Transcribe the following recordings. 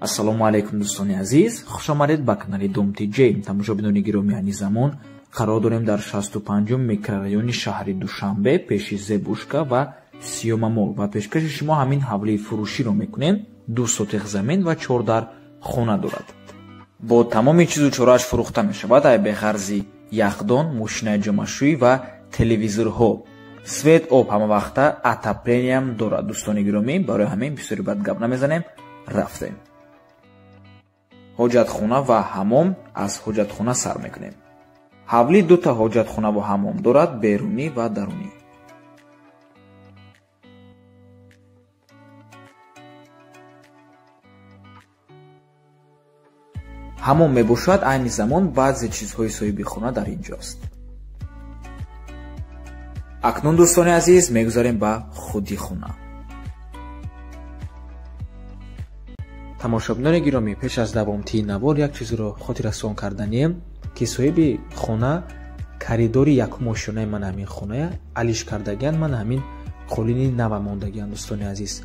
Ассалому алайкум дӯстони азиз, хуш омадед ба канали Дом ТЖ. Тамошобинони гиромӣ, айни замон қарор дорем дар 65 микрорайони шаҳри Душанбе, пеши Зебушка ва Сиёма Мол ва пешкаши шумо ҳамин ҳавлии фурӯширо мекунем. 2 сотих замин ва 4 дар хона дорад. Бо тамоми чизу чорааш фурӯхта мешавад, ай беғарзи яхдон, мошинаи ҷомашӯӣ ва телевизорҳо. Свет, об ҳамавақта, отоплениям дорад. Дӯстони гиромӣ, барои ҳамин бисёри бад гап намезанем, рафтем. Ҳоҷатхона ва ҳамом. Аз ҳоҷатхона сар мекунем. Ҳавлӣ дута ҳоҷатхона ва ҳамом дорад, берунӣ ва дарунӣ. Ҳамом мебошад. Айни замон баъзе чизҳои соҳиби хона дар ин ҷост. Акнун дӯстони азиз, мегузарем ба худи хона. Тамошобинони гиромӣ, пеш аз давомтии навор як чизро хотиррасон карданием, ки соҳиби хона коридори якум ошёнаи ман ҳамин хоная алиш кардагиан, ман ҳамин қолини нава мондагиан. Дӯстони азиз,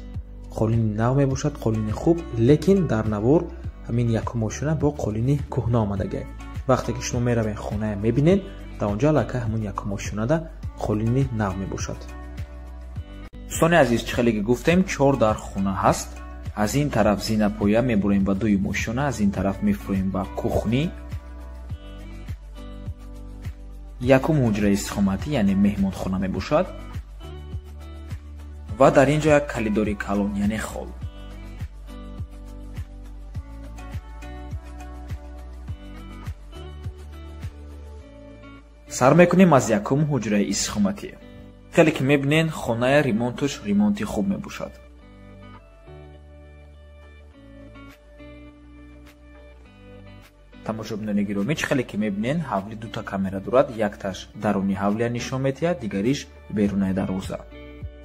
қолини нав мебошад, қолини хуб, лекин дар навор ҳамин якум ошёна бо қолини кӯҳна омадагиай. Вақте ки шумо меравед хоная мебинед, дар онҷо аллакай ҳамун якум ошёнада қолини нав мебошад. Дӯстони азиз, чӣ хеле ки гуфтем, 4 дар хона ҳаст. Аз ин тараф зинапоя мебурем ба дуюм ошёна, аз ин тараф мефурем ба кухни. Якум ҳуҷраи истиқоматӣ, яъне меҳмонхона мебошад ва дар ин ҷо як калидори калон, яъне хол. Сар мекунем аз якум ҳуҷраи истиқоматӣ. Хеле ки мебинен, хоная ремонташ ремонти хуб мебошад. Тамошобинони гиромӣ, чӣ хеле ки мебинен, ҳавлӣ дута камера дорад, якташ даруни ҳавлия нишон медиҳад, дигариш берунаи дарвоза.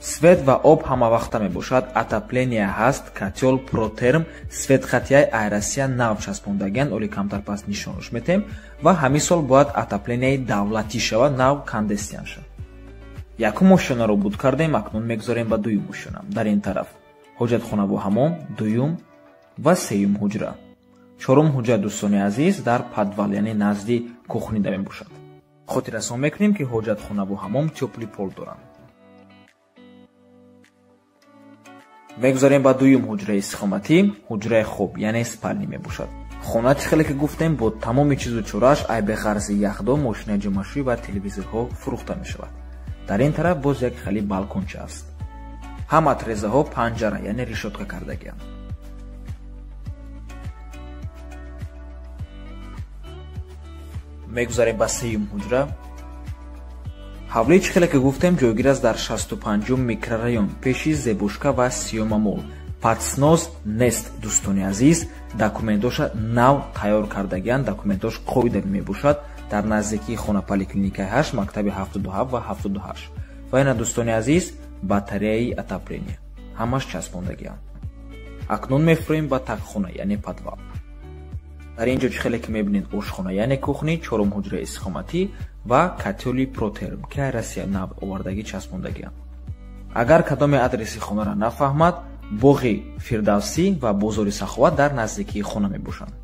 Свет ва об ҳамавақта мебошад, отопления ҳаст, котёл, протерм, свет хатияи Айрасия нав часпондагиан, оли камтар пас нишонаш метем ва ҳамин сол бояд отопленияи давлатӣ шавад, нав кондестиан шавад. Якум ошёнаро буд кардем, акнун мегузорем ба дуюм ошёна. Дар ин тараф ҳоҷатхона бо ҳамом, дуюм ва сеюм ҳуҷра. Чорум ҳуҷра, дӯстони азиз, дар подвал, яъне назди кухнида мебошад. Хотиррасон мекунем, ки ҳоҷатхона бо ҳамом тёплый пол доранд. Мегузарем ба дуюм ҳуҷраи истиқоматӣ, ҳуҷраи хоб, яъне спални мебошад. Хона чӣ хеле ки гуфтем, бо тамоми чизу чорааш, ай беғарзи яхдон, мошинаи ҷомашӯӣ ва телевизорҳо фурӯхта мешавад. Дар ин тараф боз як хали балконча аст. Ҳама трезаҳо панҷара, яъне решотка кардагианд. Мегузарем ба сеюм ҳуҷра. Ҳавлӣ чӣ хеле ки гуфтем, ҷойгир аст дар 65 микрорайон, пеши Зебушка ва Сиёма Мол. Патснос нест, дӯстони азиз, документоша нав тайёр кардагианд, документош қоидавӣ мебошад. Дар наздикии хона поликлиникаи 8, мактаби 77 ва 78. Ва ина, дӯстони азиз, батареяи отопления ҳамаш часпондагианд. Акнун мефурем ба тагхона, яъне подвал. Дар ин ҷо чӣ хеле ки мебинед, ошхона, яъне кухни, чорум ҳуҷраи истиқоматӣ ва котёли протерм, ки ай Россия нав овардагӣ часпондагианд. Агар кадоме адреси хонаро нафаҳмад, боғи Фирдавсӣ ва бозори Саховат дар наздикии хона мебошанд.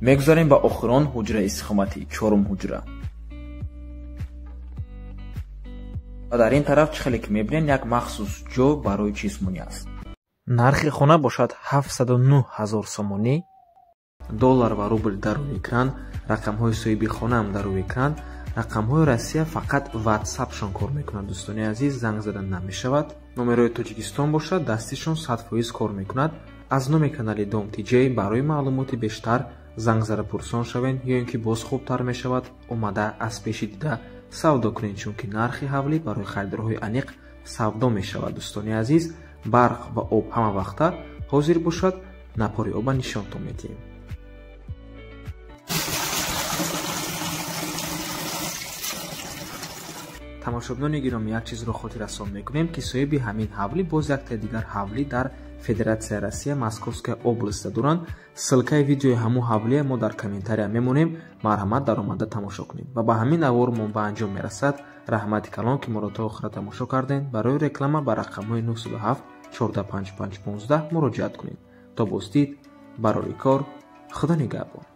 Мегузарем ба охирон ҳуҷраи истиқоматӣ, чорум ҳуҷра. Ва дар ин тараф чӣ хеле ки мебинед, як махсус ҷо барои чизмонӣ аст. Нархи хона бошад 709 ҳазор сомонӣ. Доллар ва рубл дар рӯи экран, рақамҳои соҳиби хонаам дар рӯи экран, рақамҳои Россия фақат WhatsApp-шон кор мекунад. Дӯстони азиз, занг зада намешавад. Номерои Тоҷикистон бошад, дастишон 100% кор мекунад. Аз номи канали Дом ТЖ барои маълумоти бештар занг зада пурсон шавед, ё ин ки боз хубтар мешавад омада аз пеши дида савдо кунед, чунки нархи ҳавлӣ барои харидорҳои аниқ савдо мешавад. Дӯстони азиз, барқ ва об ҳама вақта ҳозир бошад, напори оба нишонтон медиҳем. Тамошобинони гиромӣ, як чизро хотиррасон мекунем, ки соҳиби ҳамин ҳавлӣ боз яктаи дигар ҳавлӣ дар Федератсияи Россия, Московская областда доранд. Ссылкаи видеои ҳамун ҳавлия мо дар комментария мемонем, марҳамат даромада тамошо кунед. Ва ба ҳамин навормон ба анҷом мерасад. Раҳмати калон, ки моро то охира тамошо кардем. Барои реклама ба рақамҳои 907 14 55 15 муроҷиат кунед. То боздид, барори кор, Худо нигаҳбон.